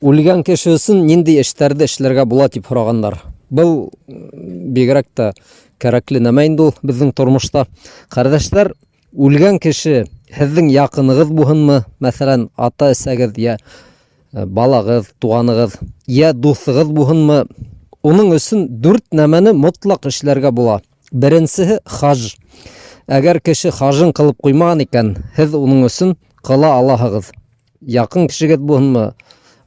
Үлгән кеше өсөн нинди эштәрҙе эшләргә була дип һорағандар. Был бигерәк тә кәрәкле нәмә инде ул беҙҙең тормошта. Ҡәрҙәштәр, үлгән кеше һеҙҙең яҡынығыҙ булһынмы, мәҫәлән, ата-әсәгеҙ йә э, балағыҙ, туғанығыҙ, йә дуҫығыҙ булһынмы, уның өсөн дүрт нәмәне мотлаҡ эшләргә була. Беренсеһе хаж. Әгәр кеше хажын ҡылып ҡуймаған икән, һеҙ уның өсөн ҡыла алаһығыҙ. Яҡын кешегеҙ булһынмы,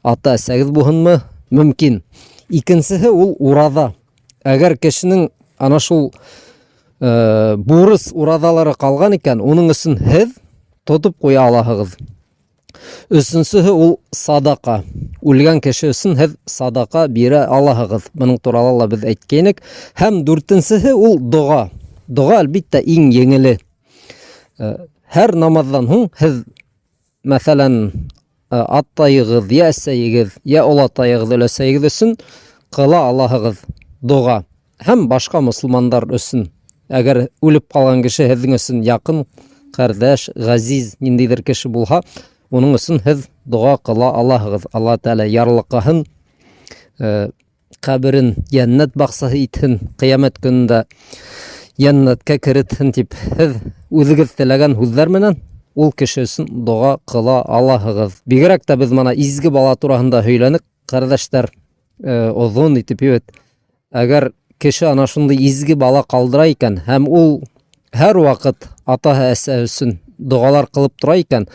ата-әсәгеҙ булһынмы, мөмкин. Икенсеһе ул ураҙа. Әгәр кешенең ана шул э, бурыс ураҙалары ҡалған икән, уның өсөн һеҙ тотоп ҡуя алаһығыҙ. Өсөнсөһө ул садаҡа. Үлгән кеше өсөн һеҙ садаҡа бирә алаһығыҙ. Бының турала ла беҙ әйткәйнек. Һәм дүртенсеһе ул доға. Доға әлбиттә иң еңеле. Э, һәр намаҙҙан һуң һеҙ Мәҫәлән, атайығыҙ, йә әсәйегеҙ, йә олатайығыҙ, өләсәйегеҙ өсөн ҡыла алаһығыҙ доға һәм башҡа мосолмандар өсөн. Әгәр үлеп ҡалған кеше һеҙҙең өсөн яҡын, ҡәрҙәш, ғәзиз ниндәйҙер кеше булһа, уның өсөн һеҙ доға ҡыла алаһығыҙ. Алла Тәғәлә ярлыҡаһын, ҡәберен йәннәт баҡсаһы итһен, ҡиәмәт көнөндә йәннәткә керетһен дип, һеҙ үҙегеҙ теләгән һүҙҙәр менән ул кеше өсөн доға ҡыла алаһығыҙ. Бигерәк тә беҙ мына изге бала тураһында һөйләнек, ҡәрҙәштәр, э, оҙон итеп бит. Әгәр кеше ана шундай изге бала ҡалдыра икән һәм ул һәр ваҡыт атаһы әсәһе өсөн доғалар ҡылып тора икән,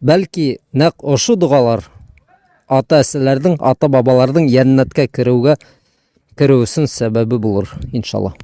бәлки нәҡ ошо доғалар ата-әсәләрҙең, ата-бабаларҙың йәннәткә кереүгә кереү өсөн сәбәбе булыр, иншалла.